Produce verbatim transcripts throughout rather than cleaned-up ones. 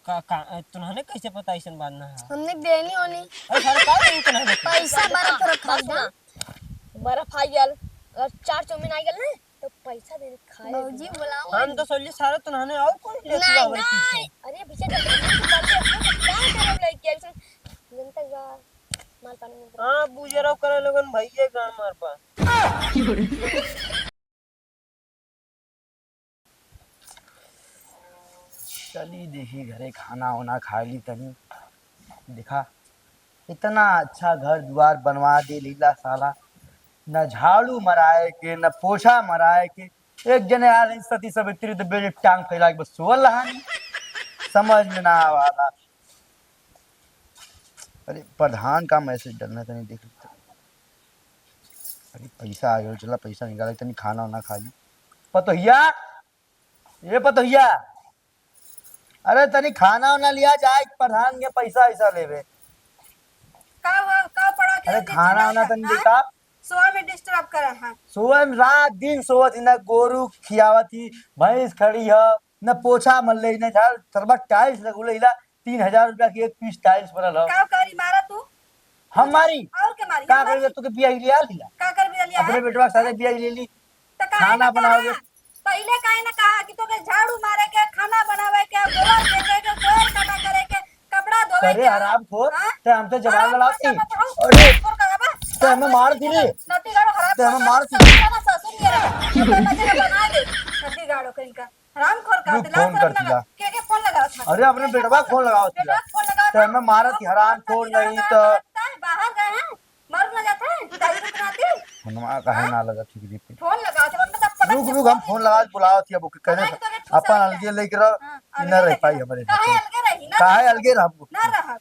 का, का, तुन्हने कैसे पता अइसन बात ना है? हमने देनी होनी। अरे सारे का देनी तुन्हने? पैसा बर्फ रखा बस ना। बर्फ आ गल, अगर चार चाउमीन आ गल ना, तो पैसा दे दे खाए भौजी के। बुलाओ। हम तो सोचली सारे तुन्हने और कोई लेके नहीं, आवे नहीं। पीछे। अरे पीछे जब का करब लइके अइसन जनता बा, माल पानी में। हाँ, बुझेरो करे लोगन भइये गान मार पा। चली देखी घरे खाना ओना खा ली तनी। देखा, इतना अच्छा घर दुआर बनवा दे लीला साला, न झाड़ू मराए के, न पोछा मराए के। एक जने आ रही सती सावित्री तो बेटे टांग फैला के बस सोल रहानी, समझ में ना आवाला। अरे प्रधान का मैसेज डालना, तनी देख लेते। अरे पैसा आ गया, चला पैसा निकाले, तनी खाना वाना खा ली। पतोहिया, ए पतोहिया, अरे तनी खाना वाना लिया जाए, प्रधान के पैसा ऐसा लेवे। का हुआ, का पड़ा के अरे दे खाना वाना तनी हाँ? देखा। सोए में डिस्टर्ब करे हैं। सोए में रात दिन सोवत ही, ना गोरू खियावत ही, भैंस खड़ी है, न पोछा मल ले, न झाड़, सरबा टाइल्स लगौले हिला, तीन हजार रुपया की एक पीस टाइल्स बनल हो। का करी मारा तू? हम मारी? और के मारी? का हम करी मारी? तू के बियाह लिया लिया? का कर बियाह लिया अपने है? बेटवा के साथे बियाह ले ली। तो काहे खाना ना बनाओगे? कहा? पहले काहे ना कहा कि तोके झाड़ू मारे के, खाना बनावे के, गोबर फेंके के, गोबर काटा करे के, कपड़ा धोवे करे के। हराम खोर, हाँ? ते हमसे जबान हराम लड़ाओ खोर की? का बताओ? अरे, खोर का बा? ते हमें मार दी रे। नती गाड़ो हराम ते हमें खोर मार का दी। ससुर ना ससुर ये रहे। ये कोई मजे में बना दे। नती गाड़ो कहीं का। हराम खोर का रुक, दिला फोन शर्म कर लगा। दिला। के, के फोन लगावत है? अरे, अपने बेटवा फोन लगावत है। बेटवा फोन लगावत है। ते हमें मारत ही, हराम खोर नहीं तो। बाहर गए हैं, मर ना जाते हैं, दाई रुक ना आती। फोनवा काहे हाँ? ना लगा ठीक रीति? फोन लगावत है, मतलब पटक रुक, के रुक, हम फोन फोन लगा के बुलावत ही, अब ओके कहने नहीं, से तो अबे ठुसा अपन गया। अलगे लेके रहो, हाँ, कि अलगे ना रह लेके पाई रहो। हमारे काहे साथे। अलगे रही? ना काहे रही। अलगे रहबो? ना रहब।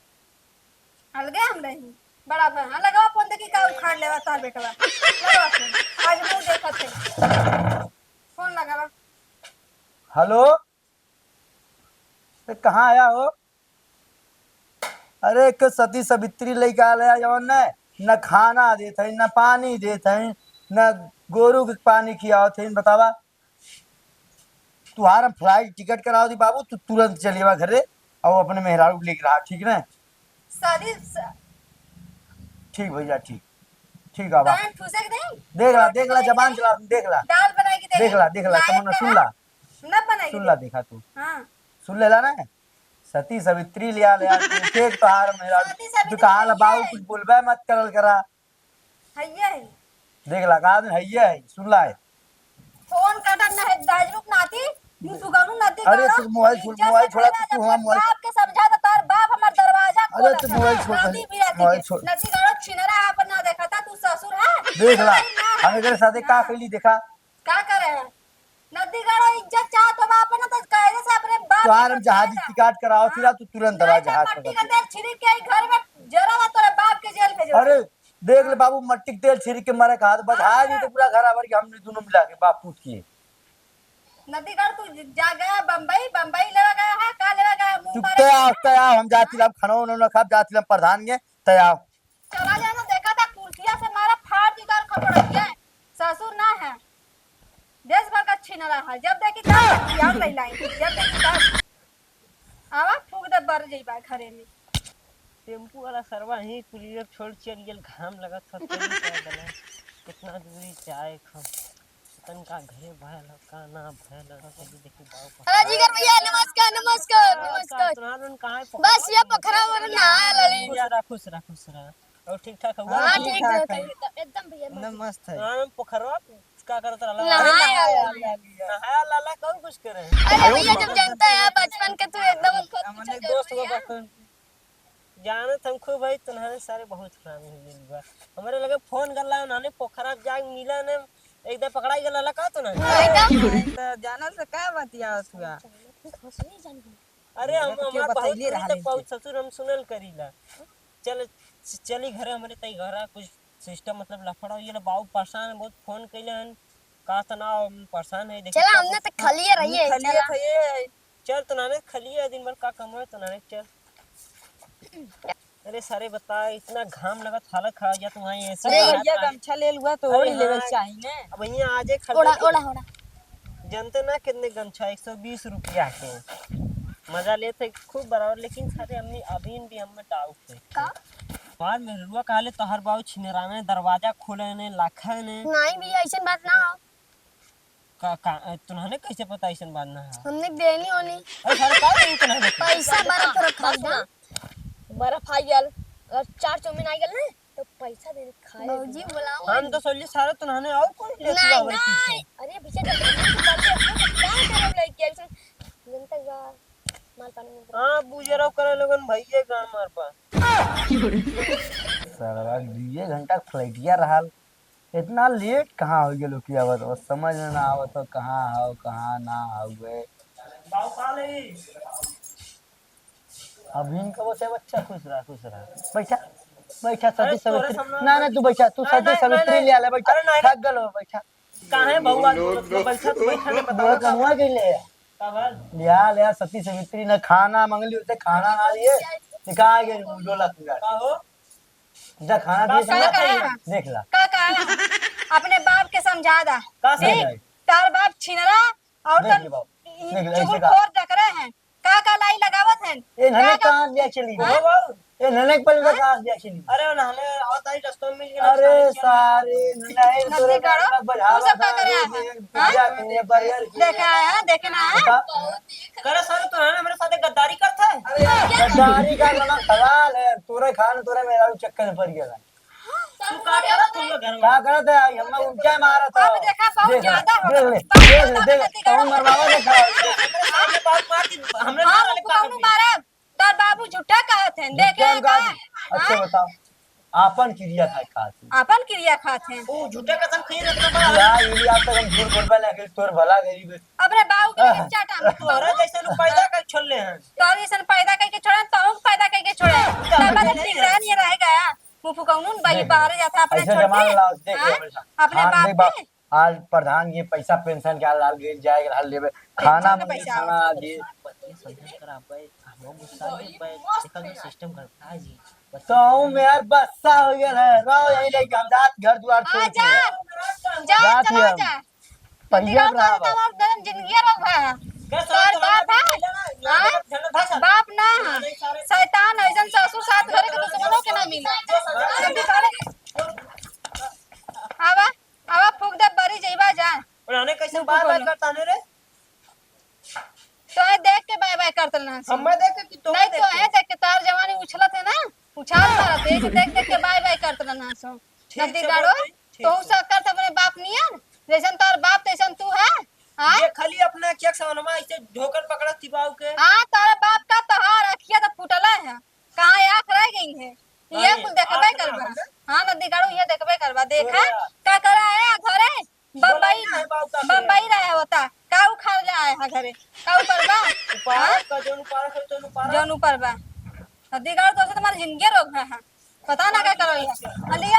अलगे हम रही। बड़ा भय, हाँ, लगावा फोन, देखी का उखाड़ लेवा तोहर बेटवा। लगावा फोन। आज मुंह देखत है। फोन लगावा। हेलो, ए, कहाँ आया हो? अरे, एक सती सावित्री लइका आले है, जवन न, न खाना देत है, न पानी देत है, न गोरू के पानी खियावत है, बतावा। तुहार हम फ्लाइट टिकट करावत ही बाबू, तू तुरंत चलिएवा घरे, और अपने मेहरारू के लेके रहा, ठीक ना? शादी स- ठीक भैया, ठीक, ठीक आवा। दान ठूसे के देई? देख ला, देख ला, जबान चला, देख ला। दाल बनाई के देई? देख ला, देख ला, लायक तमन्ना, करा? सुन ला। न बनाई के सुन ला, देई? देखा तू। हाँ। सुन लेला ना? सती सावित्री लिया, लिया, तू के तोहार मेहरारू। सती सावित्री तू कहा ला, लिया बाबू है। कुछ बोलबे मत करल करा। हइये है। देख ला, का दिन हइये है, सुन ला है। फोन काटत ना है, दाजरुक नाती, मुँह सुगौनू नाती अरे, गाड़ो, तू मोबाइल छोड़, इज्जत मोबाइल से छोड़ा, खड़ा तू जा, हमार मोबाइल बाप के समझा दे, तार बाप हमार दरवाजा अरे, खोलत तू है। मोबाइल छोड़, नाती पहले बिराती मोबाइल के। छोड़। नाती गाड़ो छिनरा आपन ना देखा था, तू ससुर है? देख ला, ससुर ना हम है। एकरे साथे का हाँ। कैली देखा। का करे है? नदी गाड़ो इज्जत चाहत हो बाप ना, तो कायदे से अपने बाप तोहार हम जहाजी शिकायत कराओ, फिर तू तुरंत आवा जहाज पकड़ के। मट्टी का तेल छिड़क के आई घर में जरा ला तोरे बाप के जेल भेजो। अरे, देख ले बाबू, मट्टी के तेल छिड़क के मरे कहा, तो बधाई हाँ। नहीं तो पूरा घर आवर के हमने दोनों मिला के बाप पूत किए। नदी गाड़ तू जा गया बम्बई, बम्बई लेवा गया है, का लेवा गया है? मुंह तू मारे तय आओ, तय आओ, हम जाती ला, हम खाना उना ना खाब, जाती ला, हम प्रधान के, तय आओ। चला जाना, देखा था कुर्सिया से मारा फाड़ दी तार खपड़िया। ससुर ना है, देश भर का छिनरा है। जब देखी तब कुर्सिया ले लाई, जब देखी तब आवा फूक दे बर जइबा घरे में। टेम्पू वाला सरवा ही कुलियर छोड़ चल गेल, घाम लगत ह, चली पैदल। कितना दूरी जाए हम। तनका घरे भयल ह, का ना भयल ह, चली देखी बाबू का। अरे जिगर भैया, नमस्कार, नमस्कार, नमस्कार, नमस्कार। तोहरा लोगन कहाँ है? बस ये पोखरा में नहाए लाली। खुश रहा, खुश रहा, खुश रहा। और ठीक ठाक हुआ? हाँ, हाँ, ठीक ठीक ठाक ठाक है। है। एकदम भैया, एकदम मस्त है। हाँ, पोखरवा का करत रहला? अरे, नहाए नहाए आया। आया। नहाया लाला कौन कुछ करे? अरे भैया, जब जानता है बचपन के तू एकदम हमने दोस्त हो बचपन। जानत हम खूब भाई, तुम्हारे सारे बहुत हरामी हो गइल बा। हमरे लगे फोन कर ला, उन्होंने पोखरा जाके मिला ने, एकदम पकड़ाई गला का तो ना। एकदम। तो जानल से का बतियावत हुआ? अरे हम, हमरा तो केहू हमार बहुत बतैले सुनी रहले तो बहुत इनके। ससुर हम सुनल करीला। चल, च-, चली घरे हमरे तई घरा कुछ सिस्टम मतलब लफड़ा हो गया, बाबू परेशान है, बहुत फोन कैले हन। का तो ना, हम परेशान है, देखी चला, का हमने तो बोल-, खलिए रहिए, खलिए चला। खइए। चल तो नाने खलिए दिन भर का कमाए तो नाने चल। अरे सारे बता, इतना घाम लगत, हालत खराब हो जात वहाँ एसी अरे में। भैया, गमछा ले लुआ तो अरे ओढ़ लेवे हाँ, चाहिए ना। अब यहाँ आजे खरीदे ओढ़ा, थे। ओढ़ा, ओढ़ा। जानते ना कितने गमछा, एक सौ बीस रुपया के। मजा लेत है खूब बराबर, लेकिन सारे हमनी अभी भी हमें डाउट है। का? हमार मेहरुआ कहले तोहर बाबू छिनरावे, दरवाजा खोले ने, लाखे ने। नहीं भैया, ऐसन बात ना हो। का, का, तुन्हने कैसे पता ऐसन बात ना है? हमने देनी होनी। अरे सारे का देनी तुन्हने? पैसा बर्फ रखा था। बर्फ आ गल, अगर चार चाउमीन आ गल ना, तो पैसा दे दे खाए भौजी के। बुलाओ। हम तो सोचली सारे तुन्हने और कोई लेके नहीं, आवे नहीं। पीछे। अरे भैया, जब हम तो करते हैं, तो क्या करो लड़की ऐसे? जनता का माल पानी में। हाँ, बुझे रहो करे लोगन भैया गान मार पा। सरवा दुइये घंटा के फ्लाइटिया रहल, इतना लेट कहाँ हो गया लोग की आवत हो, समझ में ना आवत हो कहाँ हो कहाँ ना हो गए। बाबू का ले? अब इनका वो सब अच्छा खुश रहा, खुश रहा। बैठा, बैठा, सती अरे, तोरे सावित्री। सामने ना, ना, तू बैठा, तू नहीं, सती नहीं, सावित्री नहीं, ले आला, बैठा। अरे, नहीं, थक गलो, बैठा। काहे बउआ, तू बैठा, तू बैठा, नहीं बता। बउआ कमुआ के ले आ। का बात? ले आ, ले आ, सती सावित्री ना खाना मांगली होते, खाना ना लिए, निकाल के मुंह डोला तू यार। का हो? जा खाना का दिए, का खाना कहा? देख ला। का कहा? अपने बाप के समझा दा। का समझाई? तार बाप छिनरा और देख तन ले बाबू, देख ले, ऐसे चुगलखोर डकरे हैं। का का लाई लगावत हैं? ए, ननक का का कहाँ दिया चली? हाँ? ए, ननक पहले हाँ? कहाँ दिया चली? अरे, उन्होंने आवत आई रस्तों में मिल गया, अरे, सारे नहीं, नदी तोरे गाड़ो, गाना बढ़ावा तू सब का था, करे रे, आया? रे, हाँ? पूजा के, बरियर के। देखा है, देखे ना है? बता। करे सारे, तोहरे हमरे साथे गद्दारी करत है? अरे, गद्दारी का नाम सवाल है, तोरे खान, तोरे मेरा चक्कर में पड़ गया। तू का करत हो घर में? का करत है? आई हमें उल्टा मारत अब हो। देखा, बहुत देख ले, ज्यादा हो देख ले, गया। देख ले, देख ले, कौन मरवावा देखा? हमरे सामने बात मार दी, हमरे हाँ, सामने का कौन करती? मारा? तार बाबू झूठा कहत हैं, देखे झूठा हैं का? का? अच्छा हाँ? बताओ, आपन किरिया खाए खात हैं। आपन किरिया खात हैं। वो झूठा कसम खाई रहता बड़ा। या, ये आप तो हम झूठ बोलबे ना, कि तोर भला गरीब है। अपने बाबू के आह। चाटा में तोहरा जैसे लोग पैदा कर छोड़ले हैं। तोहरा जैसन पैदा करके छोड़े, तोहू के पैदा करके छोड़े। तब तक ठीक रहे, नहीं रह गया। मुंह फुकौनू न बाई देख, बाहर जाता अपने ऐसे छोड़ जमाना के। लाओ, देख, हाँ? देख, अपने हाँ, बाप देख बाप, के। आज प्रधान के पैसा पेंशन के हाल, हाल गइल जाए के हाल लेबे। पेंशन खाना के में पैसा। खाना आ दिए। बतिया समझा कर आप भाई, हम लोग गुस्सा में पे देखा जो सिस्टम गड़बड़ा है जी। तो हूँ मैं यार बस्सा हो गया है, रहो यही लेके हम जात घर द्वार छोड़ के। जा, जा, जात ही चला हम। जा। पहिया नंदी गाँव बराबर। तोहरे तमार गरम जिंदगी रोग भा। का तोर साथ बाप है? हाँ? झंडा भाषा। बाप ना। अरे सारे शैतान ऐसन ससुर साथ घरे के दुश्मनों के ना मिले। नंदी गाँव। आवा, आवा फूक दे बरी जइबा जा। उन्होंने कैसे बार बार करता ने रे? तोहे देख के बाय बाय करत रहना। हमें देख के कि तोहे नहीं, देख के? तोहे देख के तार जवानी उछलत है ना, उछाल मारत है, देख देख के बाय बाय करत रहना सो। ठीक नदी से गाड़ो, बोल रही, ठीक तोहू से। सब करत अपने बाप नियन, जैसन तार बाप तैसन तू है। हाँ? ये खाली अपना क्या सवनमा ऐसे ढोकर पकड़त थी बाऊ के। हाँ, तारा बाप का तोहार अखिया तो फूटला है, कहाँ आँख रह गई है, ये नहीं, कुल देखबे आँख ना करबा। होले। हाँ, नदी गाड़ो, ये देखबे करबा, देखा तोरे का करा है घरे। बम्बई, बोला ना है बाबू का बम्बई रहे होता, का उखाड़ ले आए हा घरे, का ऊपर बा? ऊपर हाँ? का जौन ऊपर है, जौन ऊपर है। जौन ऊपर बा। नदी गाड़ो, तो से तुम्हारी जिंदगी रोक रहा है, पता ना का करो ये। नदी